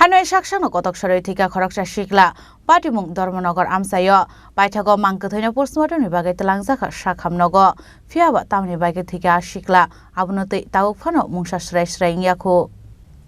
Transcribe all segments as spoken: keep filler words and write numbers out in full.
Hanoi saksano kotok soroi thwikha khoroksa sikla, patimung Dharmanagar amchaio. Paithago mang kwthwino postmortemni bagwi twlangjakha sakhamnogo. Phiyaba tamni bagwi thwikha a sikla, abono twi tabuk phano mungsa srai srai wngya khu.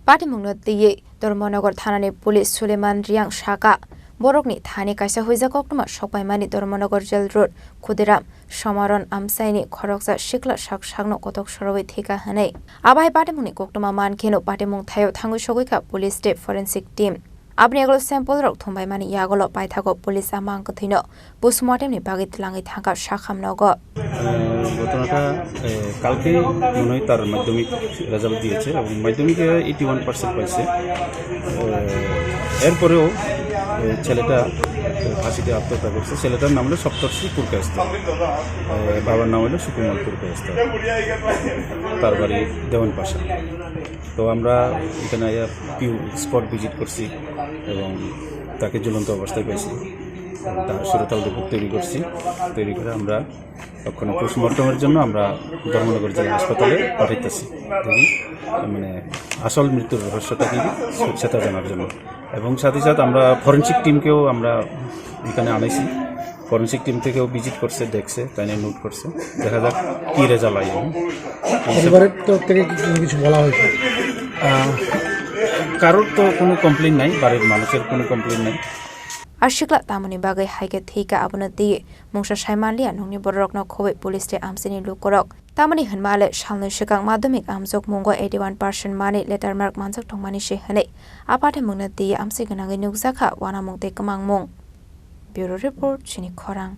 Patimungno twiwi Dharmanagar thanani police Suleiman Riang saka, borokni thani kaisa huijak koktwma sokpaimani Dharmanagar Jail Road, Khudiram Somaron amchaini khoroksa sikla sak sakno kotok sorowi thwikha hwnwi. Abo hai patimungni koktwma mankheno patimung thaio thangwi sogwikha police tei forensic team. Aboni yagulo sample rok thumbaimani yagulo paithago police a mang kwthwino postmortemni bagwi twlangwi thangkha sakhamnogo. ঘটনাটা কালকে মনে হয় তার মাধ্যমিক রেজাল্ট দিয়েছে এবং মাধ্যমিকে eighty one percent পাইছে। এরপরেও ছেলেটা ফাঁসিতে আত্মহত্যা করছে। ছেলেটার নাম হলো সপ্তর্ষি পুরকায়স্থ, বাবার নাম হলো সুকুমল পুরকায়স্থ, তার বাড়ি দেওয়ানপাশা। তো আমরা এখানে আইয়া পিউ স্পট ভিজিট করছি এবং তাকে ঝুলন্ত অবস্থায় পাইছি। তার সুরতাল রিপোর্ট তৈরি করছি। তৈরি করে আমরা ওখানে পোস্টমর্টমের জন্য আমরা ধর্মনগর জেলা হাসপাতালে পাঠাইতেছি। দেখি, মানে, আসল মৃত্যুর রহস্যটা কি, সেটা জানার জন্য। এবং সাথে সাথে আমরা ফরেন্সিক টিমকেও আমরা এখানে আনাইছি। ফরেন্সিক টিম থেকেও ভিজিট করছে, দেখছে, তাই নিয়ে নোট করছে। দেখা যাক কি রেজাল্ট আয়। পরিবারের তরফ থেকে কি কোনো কিছু বলা হয়েছে? আহ, কারোর তো কোনো কমপ্লেন নাই, বাড়ির মানুষের কোনো কমপ্লেন নাই। A sikla tamoni bagwi hai khe thwikha abono twi mungsa sai manliya nokni bororokno khobwi police tei amchaini lukurok. Tamoni hwnma le salnwi swkang madhyamik amjokmungo eighty one percent manwi letter mark manjak tongmani se hwnwi a pathimungno twi amchai gwnangwi nukjakha uanamung tei kwmangmung. Bureau Report, Chini Khorang.